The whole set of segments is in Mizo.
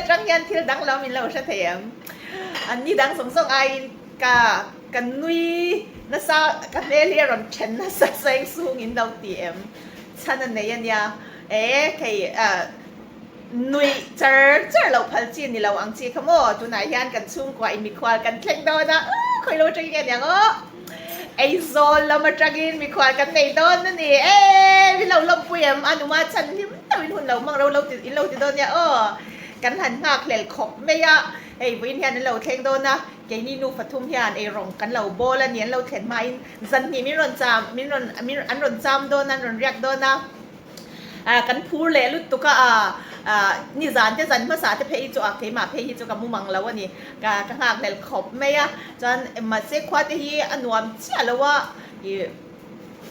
atang hian thil danglam in lo hre thei em? An ni dang zawng zawng aiin ka ka nui nasa ka hmel hi a rawn then nasa seng sung in lo ti em? Chhan a nei a nia e hei nuih char char loh phal chi ni lo ang chi kha maw tunah hian kan chhungkua in mikhual kan thleng dawn a khawi lo atangin nge niang aw Aizawl lam atangin mikhual kan nei dawn a ni e min lo lawmpui em a numa chhan hlim deuhin hun lo hmang ro lo ti in lo ti dawn nia aw kan han nghak hlel khawp mai a hei vawiin hian an lo thleng dawn a keini nufa thum hian eirawng kan lo bawl a ni an lo thlen hmain zan hnih min rawn cham min rawn min an rawn cham dawn a an rawn riak dawn a. Kan phur leh lutuk a, nizan te zan hmasa te phei chu a keimah phei hi chu ka mu mang lo a ni, ka ka nghakhlel khawp mai a, chuan mahse khua te hi a nuam chiah lo a, ih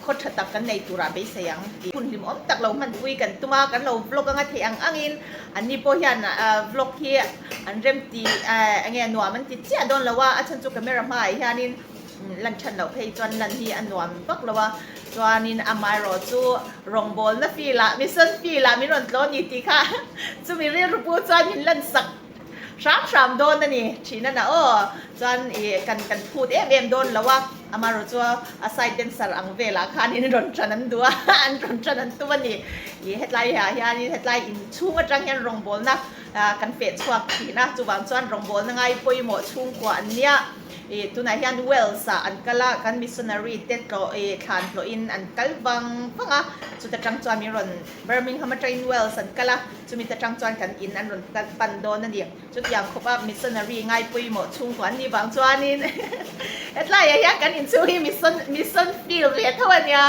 khaw tha tak kan nei turah beisei ang tih hun hlimawm tak lo hmanpui kan tum a, kan lo vlog anga theih ang angin anni pawh hian vlog hi an rem ti eng nge nuam an ti chiah dawn lo a, a chhan chu camera hmaah hianin Lan than loh phei chuan lan hi a nuam vak lo a, chuanin amaherawh chu rawngbawlna field ah, mission field ah min rawn tlaw a ni tih kha chumi rilru pu chuan min lan sak hram hram dawn a ni thin a na aw. Chuan ih kan kan phut em em dawn lo a, amaherawh chu a side dancer ang velah khanin rawn tan an duh a, an rawn tan an tum a ni. Ih hetlai ah hianin hetlai inchhung atang hian rawngbawlna kan feh chhuak thin a, chuvang chuan rawngbawlna ngai pawimawh chhungkua an nia. Ih tunah hian Wales ah an kal a, kan missionary te tlawh ih thlan hlawhin an kal vang vang a, chuta tang chuan min rawn Birmingham atangin Wales an kal a, chumi ta tang chuan kan in an rawn kal pan dawn a ni. Chutiang khawp a missionary ngai pawimawh chhungkua an nih vang chuanin hetlaiah hian kan inchhung hi mission mission field ve tho a nia,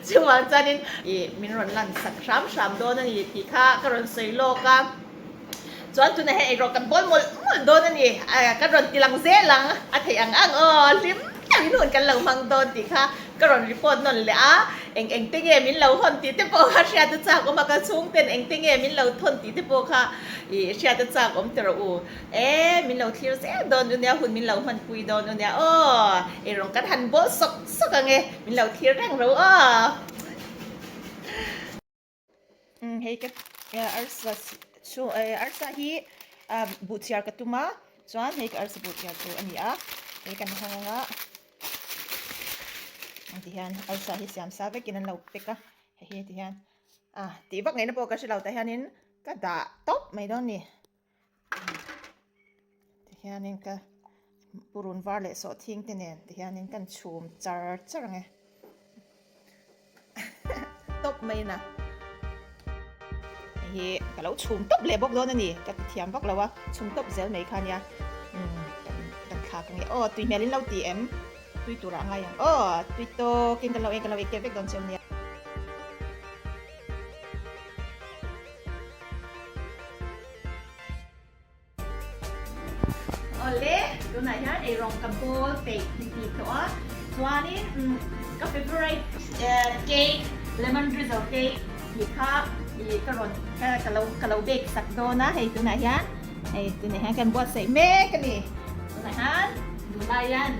chuvang chuanin ih min rawn lan sak hram hram dawn a ni tih kha ka rawn sawi lawk a. Chuan tunah hian eirawh kan bawl mawlh mawlh dawn a ni. Ka rawn ti lang zel ang, a theih ang ang aw, hlim takin hun kan lo hmang dawn tih kha ka rawn report nawn leh a. Eng eng te nge min lo hawn tih te pawh kha hriat a chak awm a, ka chhung ten eng te nge min lo thawn tih te pawh kha ih hriat a chak awm tawh rawh u. E, min lo thlir zel dawn u nia, hun min lo hmanpui dawn u nia aw, eirawng kan han bawl sawk sawk ang e, min lo thlir reng rawh u aw. Hei ka arsa chu arsa hi buh chhiar ka tum a chuan hei ka arsa buh chhiar tur a ni a hei kan hawng anga ang ti hian arsa hi siam sa vekin an lo pack a hei hi ti hian ah tih vak ngaihna pawh ka hre lo tah hianin ka dah tawp mai dawn a ni. Tihianin ka purun var leh sawh thing te nen tihianin kan chhum char char ang e tawp mai na hei hi ka lo chhum tawp leh bawk dawn a ni ka ti thiam vak lo a chhum tawp zel mai kha nia umm kan thlak ang e aw tui hmel in lo ti em tui turah a ngai ang aw tui tawkin kan lo en kan lo ei kep vek dawn chiang nia. Awle, tunah hian eirawng ka bawl peih ni tih tawh a, chuanin ka favourite cake lemon drizzle cake tih kha ih ka rawn ka lo ka lo bake sak dawn a hei tunah hian hei tunah hian kan buatsaih mek a ni tunah hian duhlai hian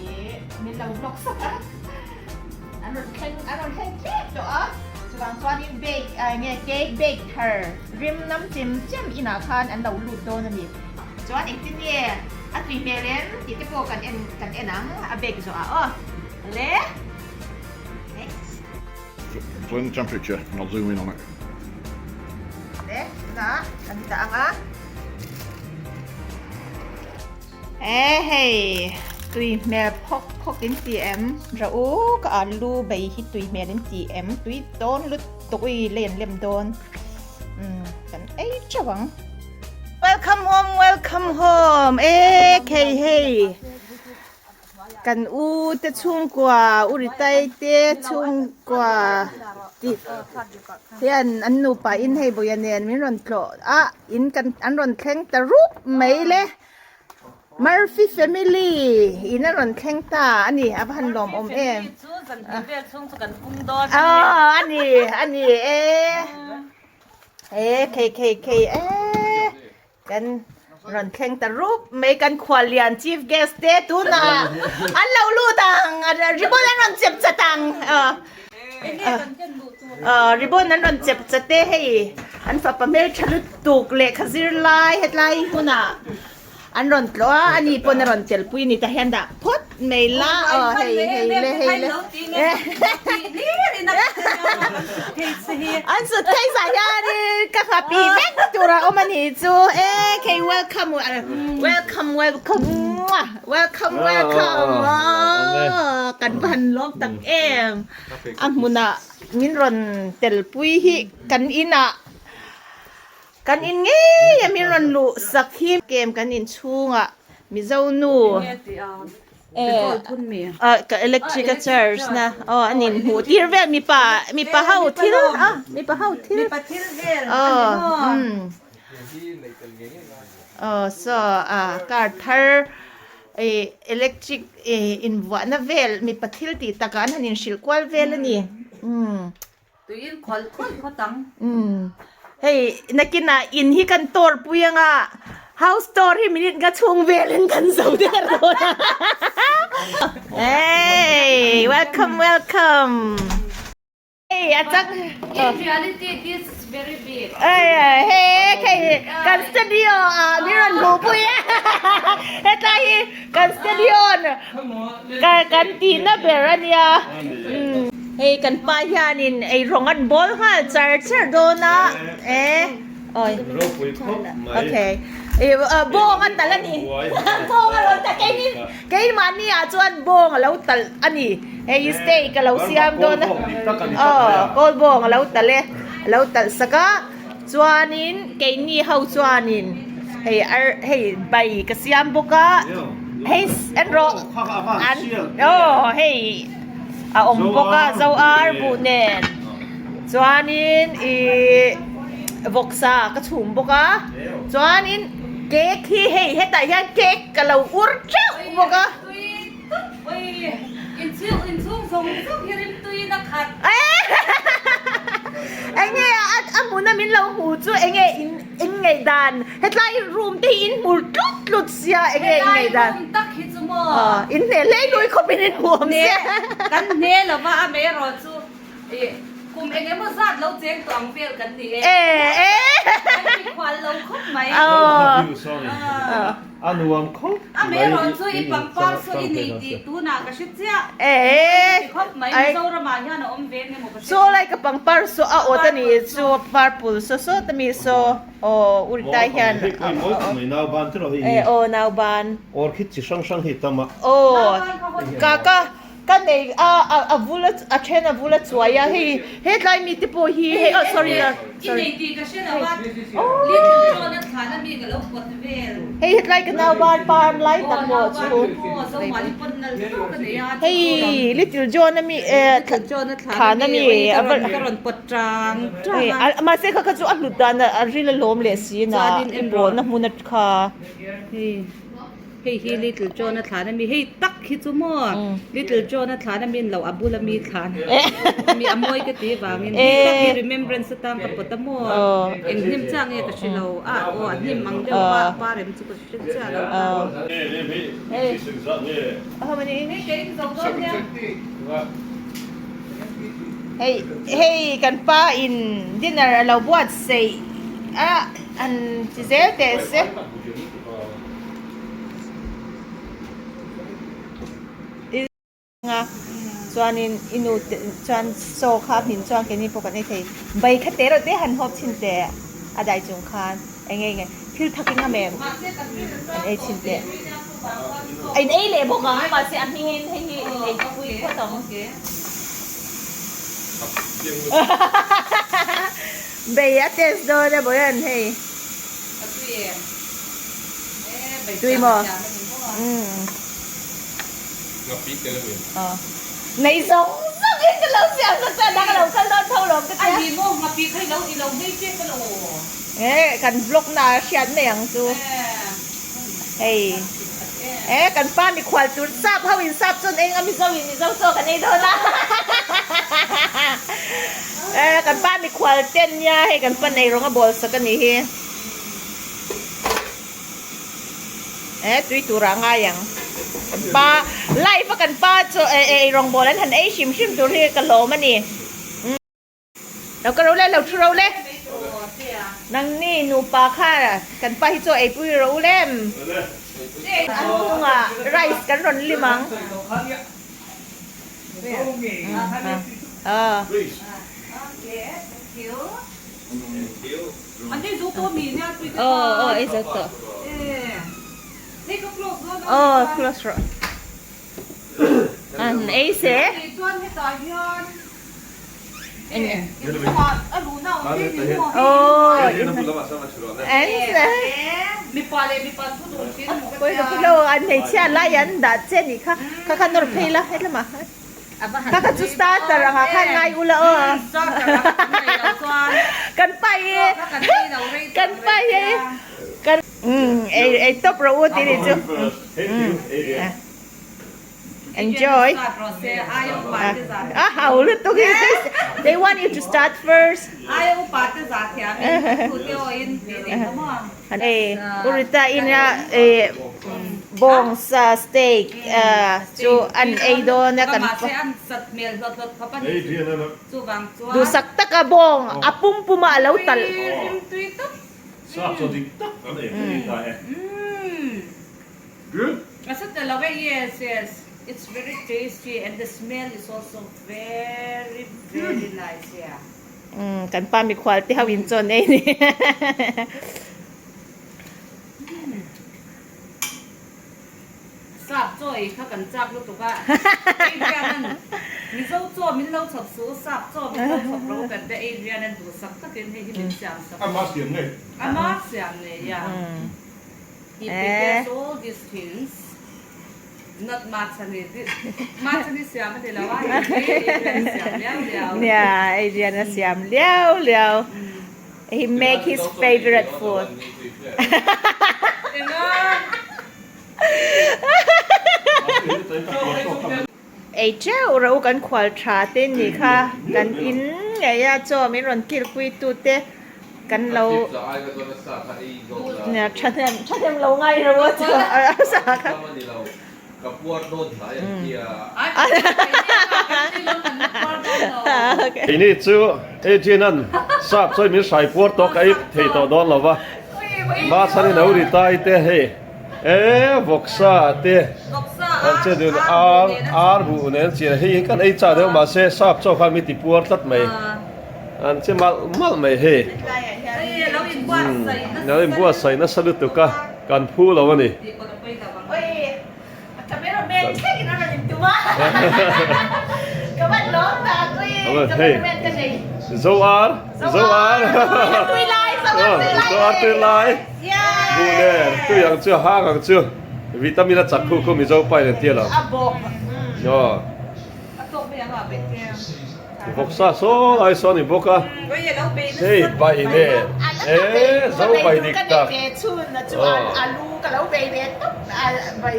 ih min lo vlog sak a. An rawn thleng an rawn thleng tlem tawh a, chuvang chuanin bake ah enge cake bake thar rim nam chem chem inah khan an lo lut dawn a ni. Chuan engtin nge a tui hmel em tih te pawh kan en kan en ang a bake zawh ah aw le. Turn the temperature and I'll zoom in on it. Le tunah kan dah ang a. E hei, tui hmel phawk phawk in ti em? Ra u, ka alu bei hi tui hmel in ti em? Tui dawn lutuk ui lei an lem dawn. Umm, kan ei teuh ang. Welcome home, welcome home. E khei hei. Kan u te chhungkua, u Ritai te chhungkua tih hian an nupa in hei Bawia nen min rawn tlawh a, in kan an rawn thleng ta rup mai le. Murphy family in a rawn thleng ta a ni, a va han lawmawm em. Aw a ni, a ni e. E khei khei khei e. Kan rawn thleng ta rup mai kan khuallian chief guest te tunah an lo lut ang ribbon an rawn chep chat ang ribbon an rawn chep chat e hei. An fapa hmeltha lutuk lehkha zir lai hetlai hunah an rawn tlawh a, ani pawn a rawn telpui a ni tah hian dah phawt mai la aw hei hei le hei le an sut phei zah hianin ka nghapi vek tur a awm a nih chu e khei welcome welcome welcome welcome welcome aw kan va han lawm tak em a hmunah min rawn telpui hi kan inah kan in ngei a min rawn luh sak hi kem kan inchhungah Mizo nu ka electric a charge na aw an in hmuh tir vel mipa mipa ho thil a mipa ho thil aw umm aw saw a car thar ih electric ih invuahna vel mipa thil tih takah an han inhrilh kual vel a ni umm. Tuiin khawl khawl phawt ang. Umm hei nakinah in hi kan tour pui anga house tour hi minute nga chhung velin kan zo der dawn a hey welcome welcome hei a chang In reality this is very big. Hey hei kan studio ah min rawn hmuh pui a hetlai hi kan studio Ka kan tihna ber a nia. Hei kan pa hianin ei rawng an bawl nghal char char dawn a. E oi. Okay. E bawng a tal a ni. Bawng a lo tal keini keimahni ah chuan bawng a lo tal a ni. Hei steak a lo siam dawn a. Aw kawl bawng a lo tal e. A lo talh sak a. Chuanin keini ho chuanin hei ar hei bai ka siam bawk a hei en rawh an aw hei a awm bawk a zo ar buh nen chuanin ih vawksa ka chhum bawk a chuanin cake hi hei hetah hian cake ka lo ur teuh bawk a. Enge a hmuna min lo hmu chu enge in ngaih dan hetlai room te hi in hmu tlut tlut sia enge in ngaih dan in hne hlei lui khawp in in hmu awm sia. Kan hne lova a mei erawh chu kum eng emaw zat lo cheng tawh ang vel kan ni e. Kan mikhual lo khawp mai. A nuam khawp A mai hmel chu i i pangpar in saw i chang nei thei tih hlawm tunah ka hre chiah. Ee Ti khawp mai ai Mizoramah hian a awm ve nge maw ka hre Saw lai ka pangpar saw a awt a ni chu purple saw sawt a mi saw aw uritai hian Hei pawh i mawi khawp mai nauban te rawh hei ee aw nauban Orchid chi hrang hrang hi tam a. Aw ka ka Ka nei a a vul a a then a vul a chuai a hei hetlai mi te pawh hi hei oh sorry a sorry hei hetlai ka nau ban par lai tak maw chu hei little John a mi eh thlan a mi a va hei mahse kha kha chu a hlut dan a ril a lawm leh si na i bawlna hmun a kha. Hei hi Little John a thlan a mi, hei tak hi chu maw Little John a thlan a mi lo a bula mi thlan a mi a mawi ka ti vangin hei tak hi remembrance atang ka pawt a maw eng hnim chiah nge ka hre lo a aw a hnim ang deuh a a pa rem chu ka hre chiah lo ta. Hei hei kan pa in dinner a lo buatsaih a an ti zel teh se. Chuanin i nu te chuan chaw kha a hmin chuan keini pawh kan ei thei. Bai kha te reuh te han hawp chhin teh a dai chung khan eng nge nge thil thak in ngam em an ei chhin teh. A in ei leh bawk ang mahse a hmingin hei hi in ei pui phawt ang. Bei a test dawn a Boyan hei. Tui maw? Umm. Nei zawng zawng in ka lo siam sak che a dang a lo kal dawn tho lawm ka tia. E kan vlog na a hriat mai ang chu. Hei e kan pa mikhual tur sap ho in sap chuan eng a mizo in mizo chaw kan ei dawn a. E kan pa mikhual ten nia hei kan pa nei rawng a bawl sak a nih hi. E tui turah a ngai ang. Kan pa live a kan pa chu e ei rawngbawl an han ei hrim hrim tur hi ka hlawm a ni. Lo ka ro le lo thu ro le. Nangni nupa kha kan pa hi chaw eipui rawh u lem. A hnungah rice kan rawn lim ang. Aw aw ei zo tawh. Aw close rawh. An ei se. An hmeichhia lai an dah che nih kha kha kha nawr phei la hetlama kha kha chu starter anga khan ngai ula aw kan pai kan pai kan ei ei tawp rawh u tih nih chu. Enjoy. A hau lutuk hi. They want you to start first. Hey, Urita ina eh bawngsa steak chu an ei dawn a kan duhsak taka bawng a pum puma a lo talh. Good. A sa ta lo e yes yes it's very tasty and the smell is also very very nice yeah. Umm kan pa mikhual te ho in chawn ei ni. Sap chaw ei kha kan chak lutuk a Adrian an Mizo chaw min lo chhawp suh u sap chaw min lo chhawp ro kan te Adrian an duhsak takin hei hi min siam sak A ma siam ngei. A ma siam ngei yeah. He prepares all these things not Machani Machani siam a ni lo a Adrian siam liau liau. Nia Adrian a siam liau liau. He make his favorite food. Enga. Ei teuh ro kan khual tha te ni kha kan in ngei a chaw min rawn kilpui tu te kan lo thahnem thahnem lo ngai ro a chaw a sa kha. Keini chu Adrian an sap chawi min hrai puar tawh ka ei thei tawh dawn lo va, Machhani no ri tai te hei. E vawksa te an che dun ar ar buh nen chian hei hi kan ei chah deuh mahse sap chaw khan mi ti puar tlat mai an che malh malh mai hei umm lo inbuatsaih nasa lutuk a kan phu lo a ni. Hei zo ar zo ar zo ar tui lai. Buh nen tui ang chu hang ang chu vitamin a chak khu khu Mizo pa in an ti a lo. Aw. Vawksa saw lai saw a ni bawk a. Hei bai nen e zo bai dik tak.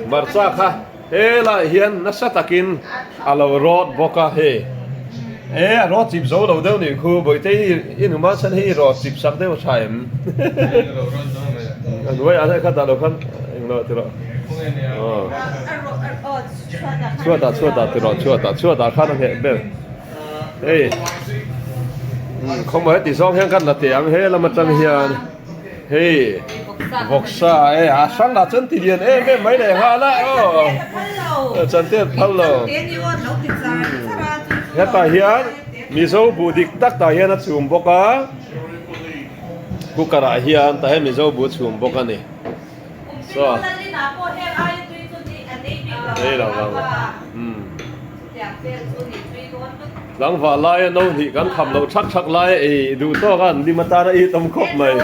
Hmarcha kha helaiah hian nasa takin a lo rawt bawk a hei. E a rawt chip zo lo deuh nih khu Bawihte i numa chhan hi i rawt chip sak deuh tha em? A hnuai ah kha dah lo khan englo ti rawh. Chhuat ah chhuat ah ti rawh chhuat ah chhuat ah khan a ngheh ber. Hei khawmaw heti zawng hian kan la teh ang he lam atang hian hei vawksa e a hrang lah chuan ti lian em em mai leh nghal a aw chante an phal lo hetah hian Mizo buh dik tak tah hian a chhum bawk a cooker ah hian tah hian Mizo buh a chhum bawk a ni so ei lo vang umm Tlangval laia no hnih kan kham loh thak thak lai ei duh tawk a an lim atana i tam khawp mai.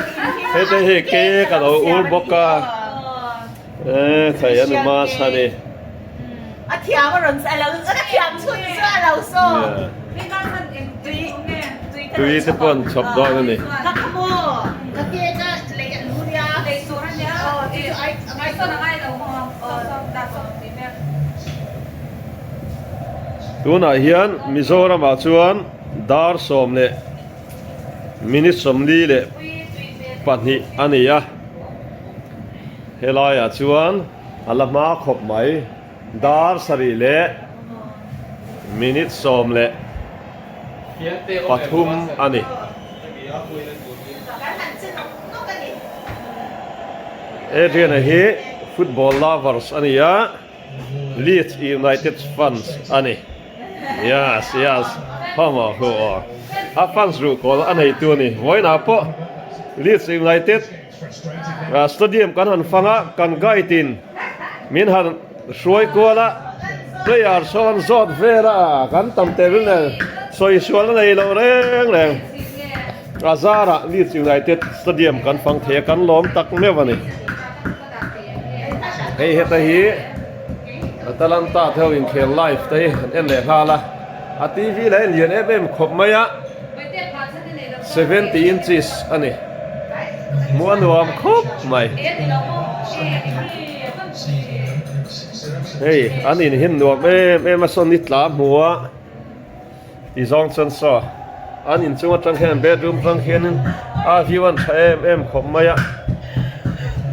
Hei te hi ke ka lo ur bawk a e thei a ni mas a ni. A thiam a rawn a lo a thiam chhun chu a lo saw. Tui te pawh an chhawp dawn a ni. Ka kha maw ka ke ka lei a lu nia. Lei tur a nia. Aw chu chu ai a ngai sawn a ngai lo maw. Tunah hian Mizoramah chuan dar sawm leh minute 42 a ni a, helaiah chuan a la hma khawp mai dar sarih leh minute 13 a ni. Adrian-a hi football lovers a ni a, Leeds United fans a ni. Yes, yes, hawmaw hu aw. A fans ruhkawl a neitu a ni. Vawiinah pawh Leeds United stadium kan han fang a, kan guide in min han hruai kual a, player sawn zawt vel a, kan tam tel nen sawi sual a nei lo reng reng. A zarah Leeds United stadium kan fang thei a, kan lawm tak meuh a ni. Hei heta hi Atalanta te ho inkhel live te hi an en leh nghal a, a TV lah hi lian em em khawp mai a, 70 inches a ni, hmuh a nuam khawp mai. Hei an in hi nuam em em a sawn ni tla hmu a. Ti zawng chuan saw an inchung atang hian bedroom atang hianin a view an tha em em khawp mai a.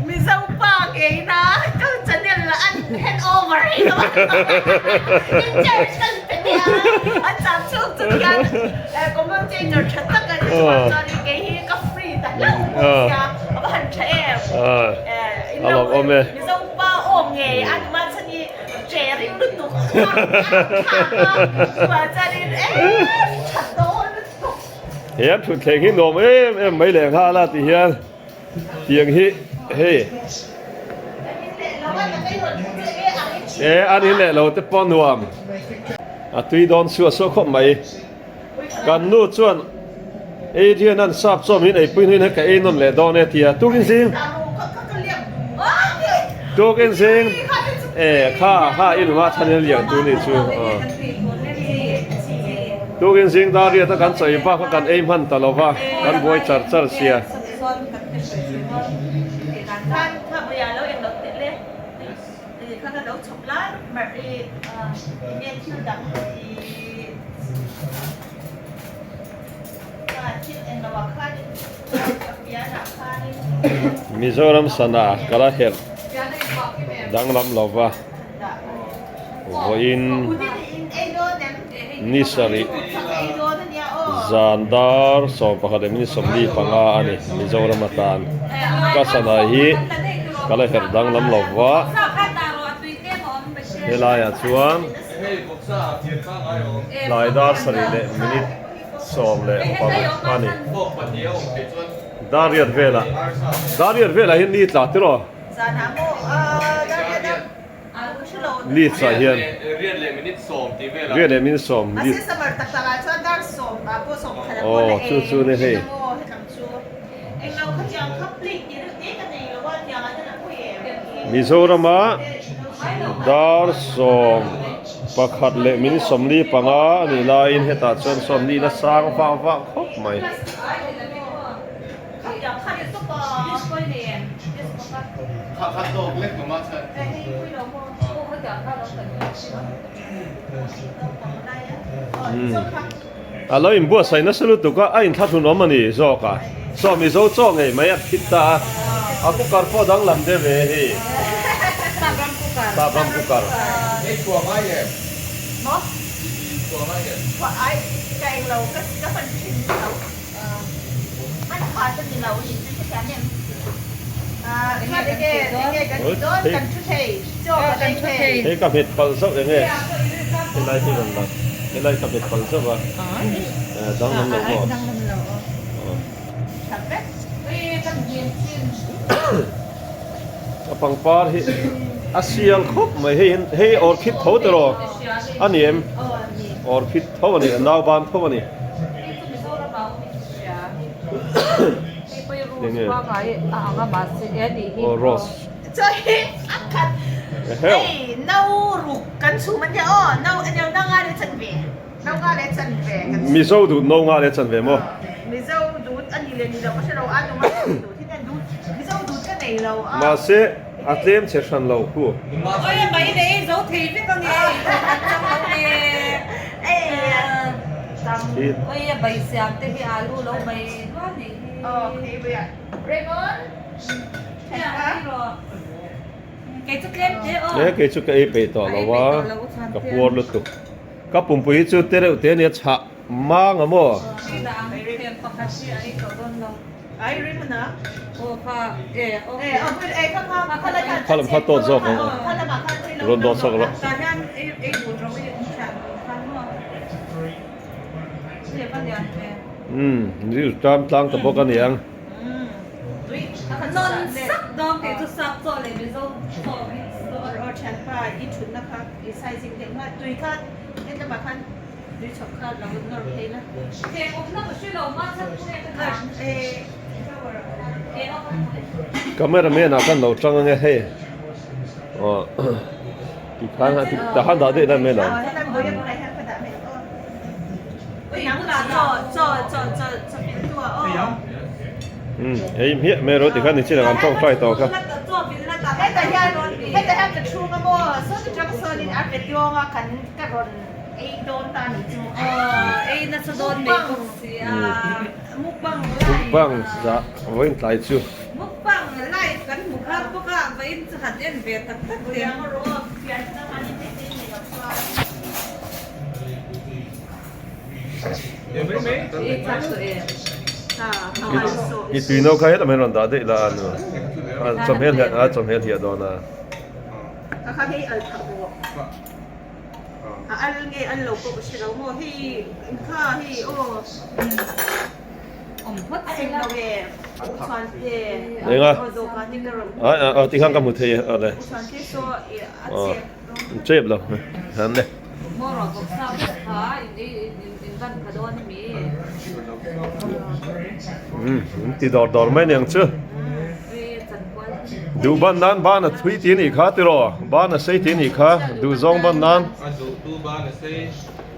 Mizo pa ngei na ka channel ah an hand over hi ka in charge ka pe nia an cham chhung chu hian commentator tha tak a ni chuan chuan kei hi ka free ta hlauh bawk sia a va han tha em Mizo pa aw ngei a ni man chhan hi He an thutthleng hi nuam em em mai leh nghal a ti hian tiang hi hei e an in leh lo te pawh nuam a tui dawn suah suah khawp mai kan nu chuan Adrian an sap chaw min eipui hnuin ka ei nawn leh dawn e tia tukin zing tukin zing e kha kha i nunga chhan in lian tu ni chu tukin zing dar riat a kan chawi bak a kan ei hman ta lova kan buai char char sia. Mizoram sana ka la herh danglam lova vawiin ni sarih zan dar 11 leh minute 45 a ni Mizoram atan ka sana hi ka la herh danglam lova helaiah chuan. Tlai dar sarih leh minute 16 a ni. Dar riat velah dar riat velah hian ni tla tiraw? Leeds ah hian riat leh minute 10 Leeds aw chu chu ni hei. Mizorama dar 11 leh minute 45 a nih laiin hetah chuan sawmli la sang vah vah khawp mai. A lo inbuatsaih nasa lutuk a, a inthlahrun awm a ni zawk a. Saw Mizo chaw ngei mai a phit ta a, a cooker pawh danglam deuh ve hei. Sapram cooker. Sapram cooker. Hei chhuah ngai em? Maw? I chhuah ngai em? Chhuah ai, ka englo ka ka hman thin lo. Hman khat a ni lo ni chu hetiang em? Ah, chuan enge enge kan ti dawn kan thu thei, chaw kan ei thei. Hei ka hmet palh zauh enge? Helai hi rawn lang, helai ka hmet palh zauh a, danglam lo maw? Danglam lo aw. Tha vek. A pangpar hi a sial khawp mai, hei hei orchid tho tiraw a ni em? Orchid tho a ni, a nauban tho a ni. Enge? Aw rose. Chaw hi a khat hei no ruk kan chhum a nia aw no ania no nga leh chan ve no nga leh chan ve kan chhum. Mizo dut no nga leh chan ve maw? Mizo dut a ni leh ni lo ka hre lo a nunga dut hi nen dut Mizo dut ka nei lo a. Mahse a tlem che hran lo khu. Oi mai leh ei zo thei vek ang e chang lo e. Oi a bai siam te hi alu lo bai nual nei hi. Aw hei bai a Raymond. E kei chu ka ei peih tawh lo a, ka puar lutuk. Ka pumpui hi chu te reuh te ania chhah mang a maw? pakhat hi a ei tawh dawn lo. Ai rim ana. Aw kha e aw. E aw pui e kha kha kha la khan. Kha lam kha tawt zawk ang. Kha lamah khan tui lo. Rawn dawt sak rawh. Tah hian ei ei but ro i awm thian tur khan maw. Hei va lian ve. Umm ri tam tlang ta bawk a niang. Non sak dawn kei chu sap chaw leh mizo chaw mix dawn. Aw thianpa i thutna kha i sizing deuh nghal tui kha hetlama khan tui chhawp kha lo nawr phei la. Theng awmna ka hre lo ma chhan chu nge ka dah. Camera man ah khan lo tang ange hei aw tikhan tahan dah daih lai mai lo. Umm ei hmiah mai ro tikhan ni chin ang an tawngtai tawh kha. Hetah hian hetah hian ka chhung a maw saw ti tang sawnin a pe tuanga kan ka rawn ei dawn ta ni chu. Ei nasa dawn mai bawk sia. Mukbang live. Mukbang zah vawiin tlai chu. Mukbang live kan hmu khar bawk a vawiin chu han en ve tak tak teh ang. I tui no kha hetah mai rawn dah daih la a nu. A chawhmel hian a chawhmel hi a dawn a. Ka kha hei al phah bawk. A al nge al lo pawh ka hre lo maw hei kha hei aw. Awm phawt A eng lo e. U chuan te. Enga. Aw dawhkan hi ka rawn. A a tikhan ka hmu thei e awle. U chuan te saw a chep. Chep lo han le. Maw rawh bawk sa bawk kha in ei in van pha dawn a mi. Umm in ti dawr dawr mai niang chu. Duh ban nan ban a thui tih a nih kha tiraw ban a sei tih a nih kha duh zawng ban nan. A duh tu ban a sei.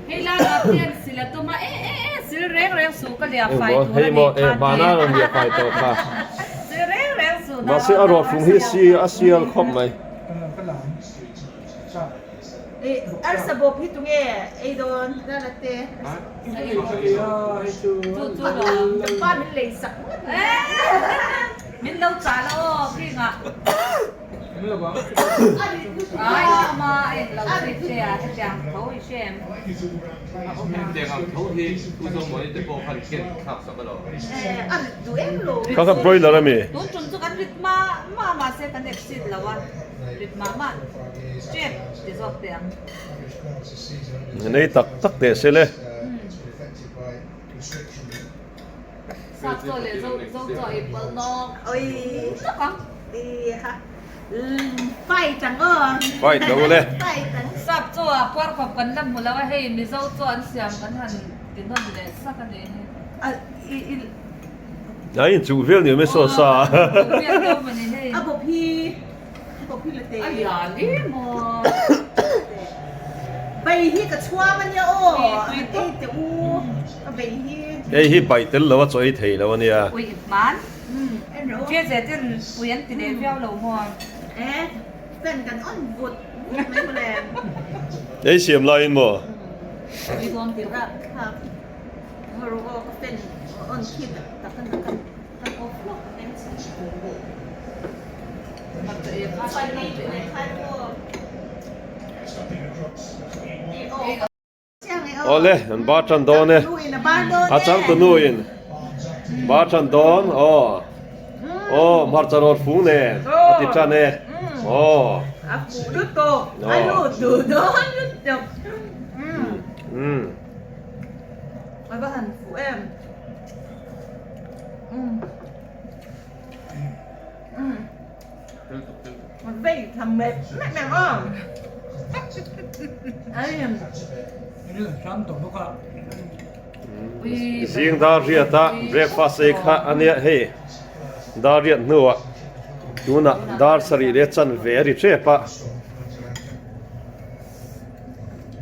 Hei la la hian sil a tum a e e e sil reng reng suh ka liah fai tur a Hei maw nih e kha bana rawn liah fai tawh kha. Sil reng reng suh Mahse a ruah fung hi si a sial khawp mai. Arsa bawp hi tunge ei dawn la te. Chu chu lo. Pa min lei sak ngawt mai. Min lo chah la aw khingah. Ai ama a in lo chhit che a hetiang tho i hre em. Hetiang ang tho hi Pu Zomuani te pawh khan ken thlak sak a lo. A rit duh em lo. Kha kha broiler a mi. Tun tum chu kan rit mah mah mahse kan exceed lo a. Rit mah mah tep ti zawk teh ang. Nei tak tak teh se le. Sap chaw leh zo zo chaw ei pawlh nawk nawk ang. Fight ang aw. Fight lo le. Fight ang. Sap chaw ah puar khawp kan la hmu lo a hei Mizo chaw an siam kan han ti nawn leh sak a nih hi. A inchuh viau ni awm e saw sa. Inchuh viau ni awm a ni hei. A bawp hi a bawp hi la teh. A lian em aw. Bai hi ka chhuang a nia aw. A tei teh u a bai hi. Hei hi bai tel lo a chaw ei thei lo a nia. Ui hman. Che ze ten ui an ti leh viau lo maw. E fan kan on vut vut mai maw le. Ei siam laiin maw. Ui dawn tih rap thlak. Awle an bar tan dawn e a changtu nu in bar tan dawn aw aw hmarcha rawt fung nen a ti tan e aw umm. A va han fuh em. Umm. Umm. Vei tham mep mep em aw. Ai. Zing dar riat a breakfast ei kha a nia hei dar riat hnuah tunah dar sarih leh chanve a ri tep a.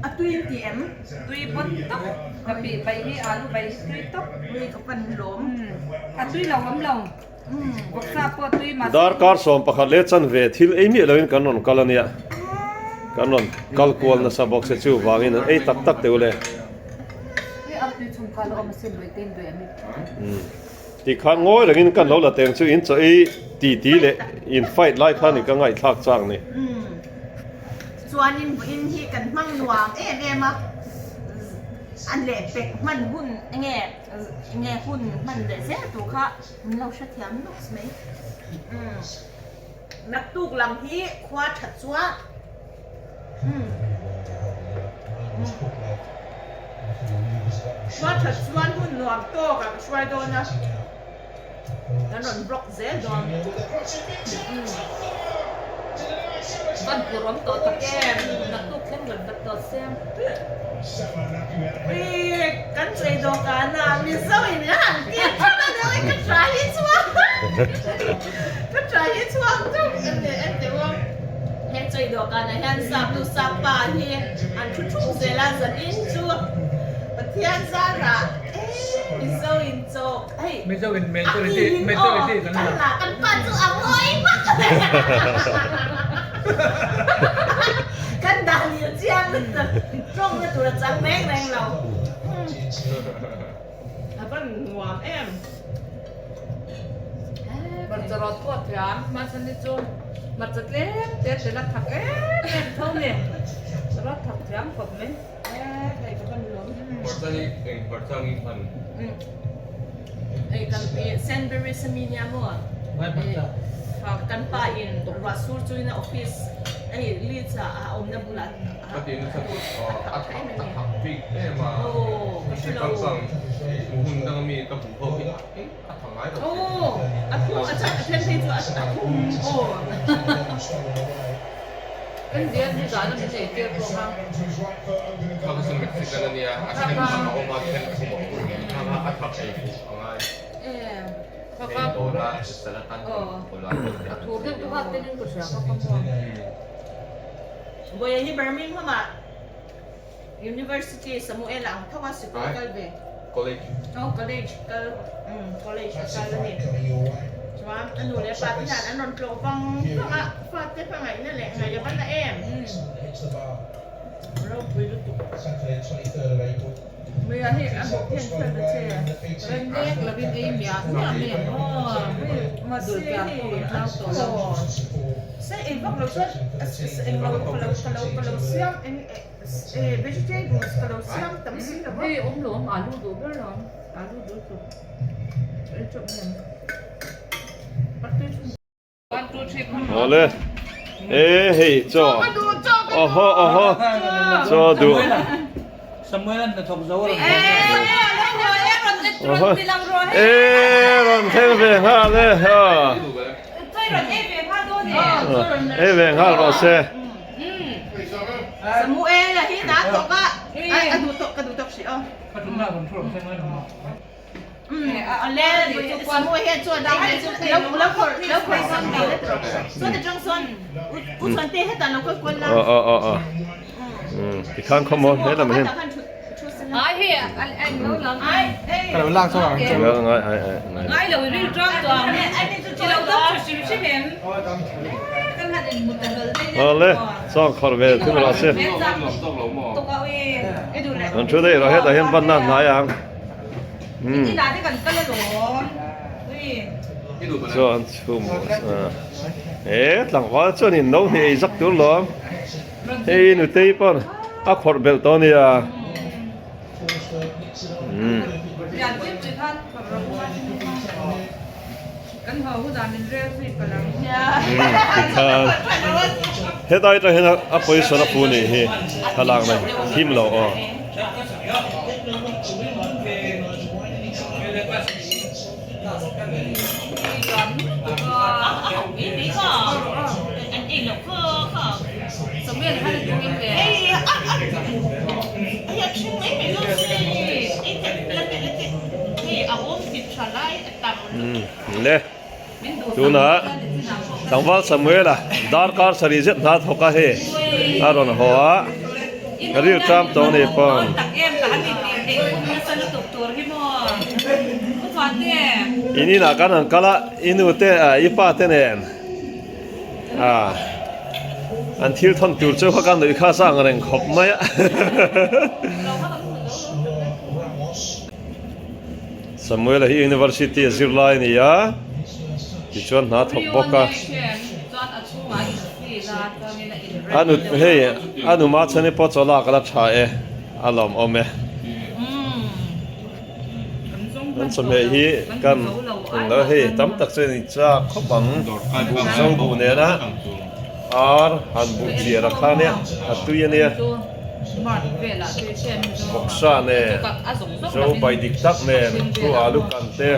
A tui an ti em? Tui pawn tawp. Ka pi bai hi alu bai hi tui tawp. Ui ka pan hlawm. A tui lo awm lo. Vawksa pawh tui mahse. Darkar 11 leh chanve thil ei miah loin kan rawn kal a nia. Kan rawn kal kual nasa bawk se chu vangin an ei tak tak teuh le. Hei a tui chhung kha la awm asin ruih te in duih a mi. Tikhan ngawi rengin kan lo la teng chu in chaw ei ti ti leh in fight lai khan in ka ngaihthlak chak ni. Chuanin vawiin hi kan hmang nuam em em a. A lehpek hman hun enge enge hun hman leh zel tur kha min lo hrethiam lawk mai. Umm naktuk lam hi khua that chuan umm khua that chuan hun nuam tawk ah ka hruai dawn a, kan rawn vlog zel dawn. Umm. Van tur awm tawh tak em, naktuk thleng rawn vat tawh se. Ui kan chei dawhkan a Mizo in ka han tir theuh a ni ka try hi chhuak ka try hi chhuak deuh a ni en teh u he chei dawhkan ah hian sap nu sap pa hi an thu thup zel a zanin chu Pathian zarah e Mizo in chaw hei Mizo in a majority tiin aw majority kan kan la la kan pa chu a ngawi hmak Kan dah lil chiang lutuk tawng na tur a chang reng reng lo. A van nuam em. Hmarcha rawt pawh a thiam, hmachhani chu hmarcha tlem te tel a thak em em tho ni. Rawt thak thiam khawp mai. Hei ka van lawm. Hmarcha hi eng hmarcha nge hman? Hei kan Sandberry sami nia maw? Kan pa in ruah sur chuin a office hei Leeds ah a awmna bulah Ka ti nasa a thak a thak bik em a kal kang hmun dang ami ka hmuh ho hi a tha ngai lo a thum a chan a then phei chu a thum aw. Indian hi zan a min nei tir bawk a. Kha kha chu Mexican a nia a then a awm a then a thum a awm kha kha a thak ei fuh a ngai. Kha kha a thur deuh te kha ten in ka hria kha kha maw. Vawiin hi Birmingham ah University Samuel ang tho a sikul kal ve. College. Oh college kal umm college a kal a ni. Chuan a nu leh pa te hian an rawn tlawh vang vang a fate hmangaihna leh ngaih a va na em. Ropui lutuk. Mia hi a bawk hian thil ta che. Reng lek lovin ei miah miah mai ang aw. Mahse Dul pian hei pawh kan hlau tawh lo. aw se ei vak lo chuan eng lo ka lo ka lo ka lo siam eng e vegetables ka lo siam tam si lo a. Hei awm lo awm alu duh ber lo ang alu duh chu ei teuh mai ang. Awle e hei chaw awhaw awhaw chaw duh awhaw e rawn thleng ve nghal e ha ei ve nghal rawh se. Tikhan khawm maw he lam hian Awle chuan khawrh ve thung rawh se an thu daih rawh hetah hian banna hnai ang. Chuan chhum e tlangval chuan in no hnih ei zak tur lawm hei nutei pawn a khawrh belh tawh ania tikhan hetlai atang hian a pawisa na pu nih hi thlalak na him lo aw. Le tunah tlangval Samuela darkar sarih zet hna thawk a hei a rawn haw a ka ril ṭam tawh a ni pawh. In inah kan han kal a i nu te i pa te nen ah an thil thawn tur chu kha ka nuih kha sang reng khawp mai a. Samuela hi University a zirlai a ni a, tichuan hna thawk bawk a. A nu hei a nu Machhani pawh chaw lak a la tha e, a lawmawm e. An chawhmeh hi kan lo hei tam tak chuan in chak khawp ang buh zo buh nena ar han buh chiar a kha nia a tui a nia vawksa nen zo bai dik tak nen thu alu kan te.